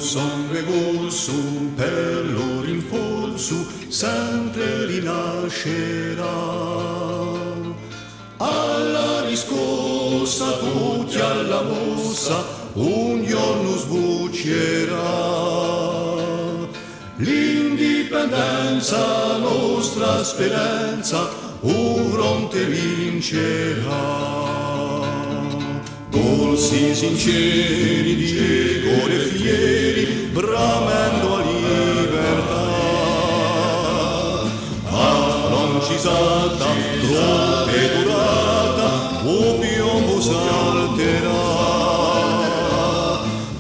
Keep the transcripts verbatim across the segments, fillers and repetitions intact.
Sangue corsu per lu rinforzu sempre rinascerà. À la riscossa tutti à la mossa, un ghjornu sbucierà. L'indipendenza, nostra speranza, u fronte vincerà. Corsi sinceri di core fieri, bramendu a libertà. A Francia santa, troppu durata, u piombu salterà.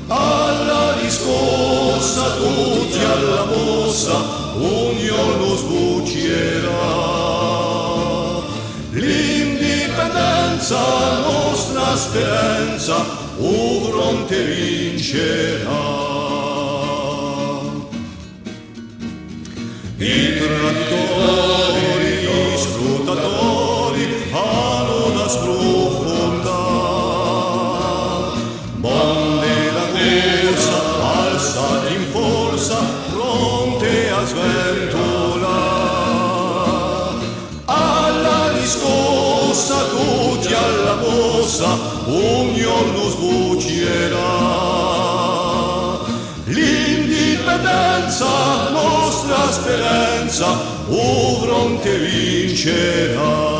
À la riscossa, tutti à la mossa, un ghjornu sbucierà. L'indipendenza, nostra speranza, u fronte vincerà. I traditori, i sfruttatori, anu da sprufundà. Bandera corsa, alzati in forza, pronte à sventulà. À la riscossa, tutti à la mossa, un ghjornu sbucierà. L'indipendenza, nostra speranza, u fronte vincerà.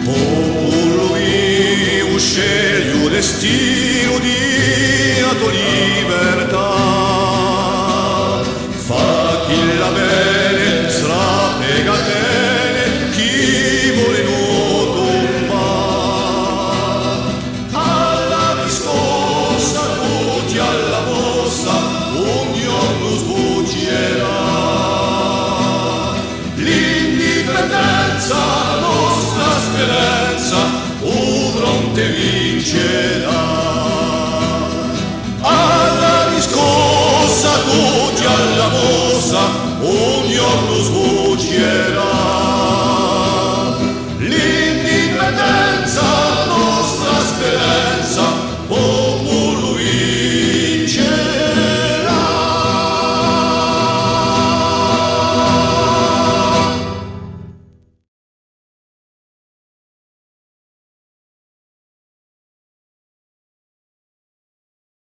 Populu vivu, scegli u destinu di a to libertà. Fà chì l'avvene, strappa e catene, chì vole no tumbà. À la riscossa, tutti à la mossa, un ghjornu sbucierà. L'indipendenza, nostra speranza, u fronte vincerà. À la riscossa, tutti à la mossa, un ghjornu sbucierà.